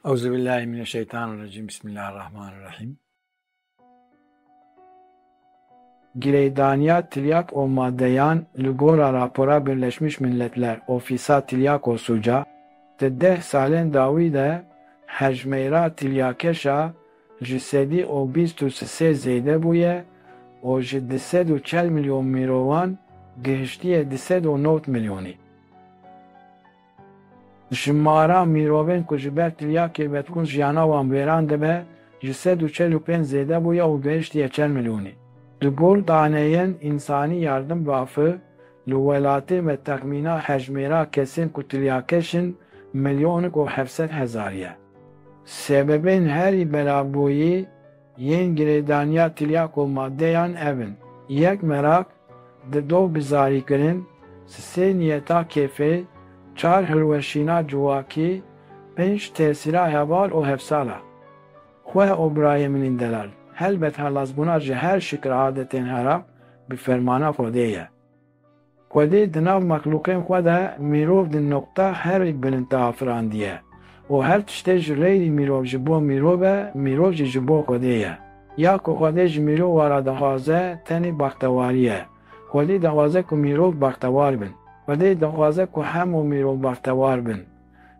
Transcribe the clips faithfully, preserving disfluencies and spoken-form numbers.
Euzubillahimineşşeytanirracim. Bismillahirrahmanirrahim. Girêdaniya tilyak û madeyan li gora rapora Birleşmiş Milletler Ofîsa Tilyak û Sûca, di deh salên dawî de hejmêra tilyakeşa ji sedî û bîst û sisê zêde bûye û ji du sed û çel milyon mirovan gihiştiye du sed û nod milyonî. Jimara mirovên ku ji ber tiryakê vedixwin jiyana wan wêran dibe, ji sed û çel û pênc zêde bûye û gihiştiye çel milyonî. Di gor daneyên Însanî Yardım Vakfı, li welatê me texmîna hejmêra kesên ku tiryakeş in milyonik û heft sed hezar ye. Sebebên herî belavbûyî yên girêdaniya tiryak û madeyan ev in: yek meraq, di do bizarîkirin, sisê niyeta kêfê, çar hilweşîna civakî, pênc tesîra heval û hevsala. Xwe û birayê min ên delal, helbet helazbûna ji her şikil adetên herab bi fermana Xwedê ye. Xwedê di nav mexlûqên xwe de mirov di noqta herî bilind de afirandiye û her tiştê ji xeyrî mirov ji bo mirov e, mirov jî ji bo Xwedê ye. Ya ku Xwedê ji mirova re dixwaze, tenê baxtewarî ye. Xwedê dixwaze ku mirov baxtewar bin. Xwedê dixwaze ku hemû mirov baxtewar bin.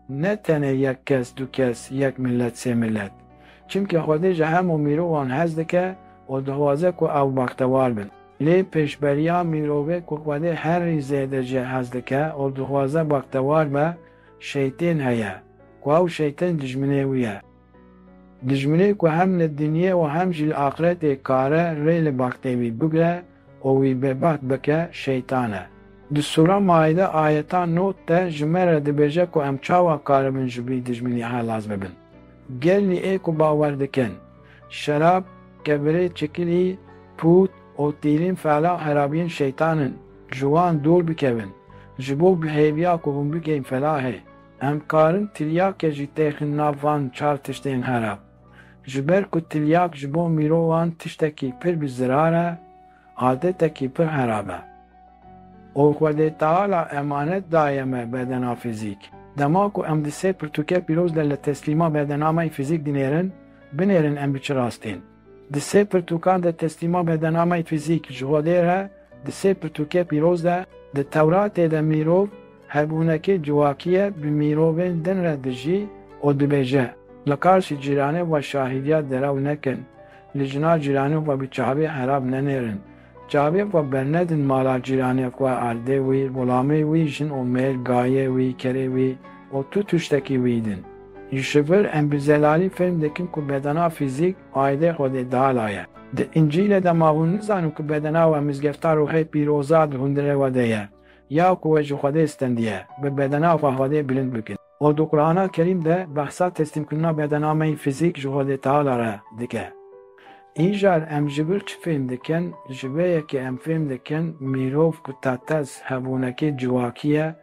Ne tenê yek kes, du kes, yek milet, sê milet. Çimkî Xwedê ji hemû mirovan hez dike û dixwaze ku ew baxtewar bin. Lê pêşberiya mirovê ku Xwedê herî zêde jê hez dike û dixwaze baxtewar be, şeytên heye, ku ew şeytên dijminê wî ye. Dijminê ku hem li dinyê û hem jî li axretê kare rê li baxtê wî bigre û wî bêbaxt bike, şeytan e. Di Sura Maîde ayeta nod de ji me re dibêje ku em çawa karibin ji vî dijminî xelas bibin. Gelî ê ku bawer dikin, şerab, kevirê çikilî, pût û tîrîn fela xerabiyên şeytan in, ji wan dûr bikevin. Ji bo bi hêviya ku hûn bigihên felahê, em karin tiryakê jî têxin nav van çar tiştên xerab. Ji ber ku tiryak ji bo mirovan tiştekî pir bi zirar e, adetekî pir xerab e. Û Xwedê Teala emanet daye me bedena fîzîk. Dema ku em di sê pirtûkê pîroz de li teslîma bedena me yê fîzîk dinêrin, binêrin em bi çi rastîn. Di sê pirtûkan de teslîma bedena me yê fîzîk ji Xwedê re, di sê pirtûkê pîroz de, di Tewratê de mirov hebûnekê civakî ye, bi mirovên din re dijî û dibêje: Li karşî cîranê xwe şahîdiya derew nekin, li jina cîranê xwe bi çavê xerab nenêrin. Çavê xwe bernedin mala cîranê xwe, erdê wî, xulamê wî, jin û mêr, gayê wî, kerê wî û tu tiştekî wî din. Ji vir em bi zelalî fêm dikin ku bedena fîzîk aîdê Xwedê Teala ye. Di Încîlê de ma hûn nizanin ku bedena we mizgefta ruhê pîroza di hundirê we de ye, ya ku we ji Xwedê stendiye, bi bedena xwe Xwedê bilind bikin. Û di Qur'ana Kerîm de behsa teslîmkirina bedena me yê fîzîk ji Xwedê Teala re dike. Îcar em ji vir çi fêm dikin? Ji vê yekê em fêm dikin, mirov ku tatez hebûnekê civakî ye,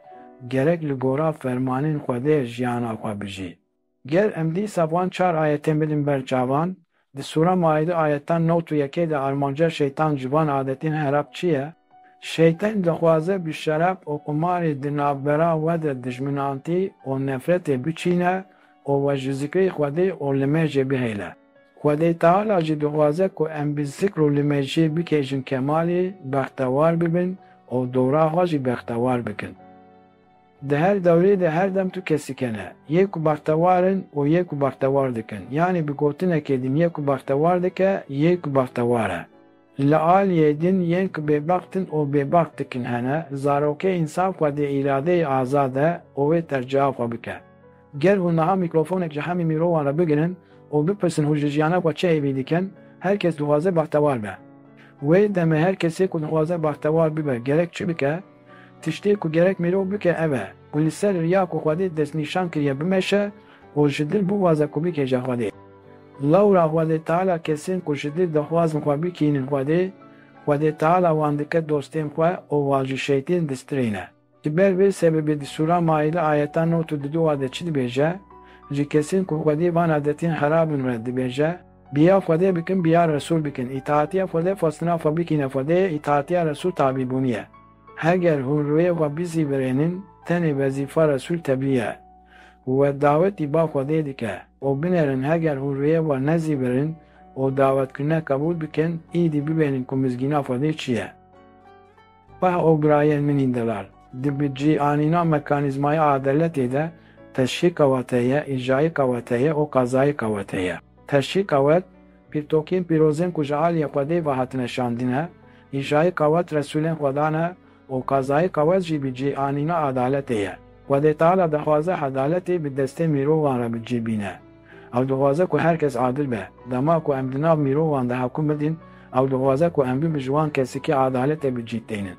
gerek li gora fermanên Xwedê jiyana xwe bijî. Ger em dîsa van çar ayetên bidin ber çavan, di Sura Maîde ayeta nod û yekê de armanca şeytan ji van adetên herab çi ye? Şeytan dixwaze bi şerab û qumarê di navbera we de dijminantî û nefretê biçîne û we ji zikrê Xwedê û limêjê bihêle. Xwedê Teala jî dixwaze ku em bi zikr û limêjê bikêjin kemalê, bextewar bibin û dora xwe jî bextewar bikin. Di her dewrê de her dem tu kesîk hene, yê ku bextewar in û yê ku bextewar dikin. Yanî bi gotinekê din yê ku bextewar dike, yê ku bextewar e. Li aliyê din yên ku bêbext in û bêbext dikin hene, zarokê însan Xwedê îradeyê azad e û wê terciha xwe bike. Ger hûn niha mîkrofonek ji hemî mirovan re bigirin û bipirsin hûn ji jiyana xwe çi hêvî dikin, her kes dixwaze bextewar be. Wê demê her kesê ku dixwaze bextewar bibe, gerek çi bike? Tiştê ku gerek mirov bike ev e, ku li ser riya ku Xwedê destnîşan kiriye bimeşe û ji dil biwaze ku bikêje Xwedê. Lewra Xwedê Teala kesên ku ji dil dixwazin xwe bikînin Xwedê, Xwedê Teala wan dike dostên xwe û wan ji şeytên distirîne. Ji ber vê sebebê di Sura Maîde ayeta nod û duduwa de çi dibêje? Ji kesên ku Xwedê van adetên xerab in re dibêje: Biya Xwedê bikin, biya Resûl bikin. Îtaatiya Xwedê xwestina xwe bikîne Xwedê ye, îtaatiya Resûl tabîbûnî ye. Heger hûn rûyê xwe bizîvirênin, tenê wezîfa Resûl tebliğ ye. We dawetî ba Xwedê dike û binêrin, heger hûn rêyê we nezîvirin û dawetkirine qebûl bikin, îdî bibênin ku mizgîna Xwedê çi ye. Xweh û birayên min ên delal, di bi cî anîna mekanîzmaya adeletê de teşhî qewet heye, îcayî qewet heye û qezayî qewet heye. Teşhî qewet, pîrtokên pîrozên ku ji aliyê Xwedê ve hatine şandine, îcayî qewet resûlên Xwedan e û qezayî qewet jî bi cî anîna adeletê ye. Xwedê Teala dixwaze edaletê bi destê mirovan re bi cî bîne. Ew dixwaze ku her kes adil be. Dema ku em di nav mirovan de hekum bidin, ew dixwaze ku em bibin ji wan kesekî edaletê bi cî tênin.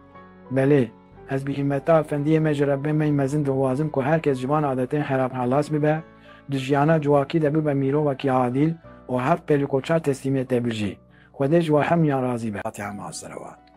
Belê, ez bi hîmeta Efendiyê me ji Rebbê me yî mezin dixwazim ku her kes ji van adetên xerab xelas bibe, di jiyana civakî de bibe mirovekî adîl û heft pêlîkoça teslîmiyetê bijî. Xwedê ji we hemiyan razî be. Fatiha ma selewat.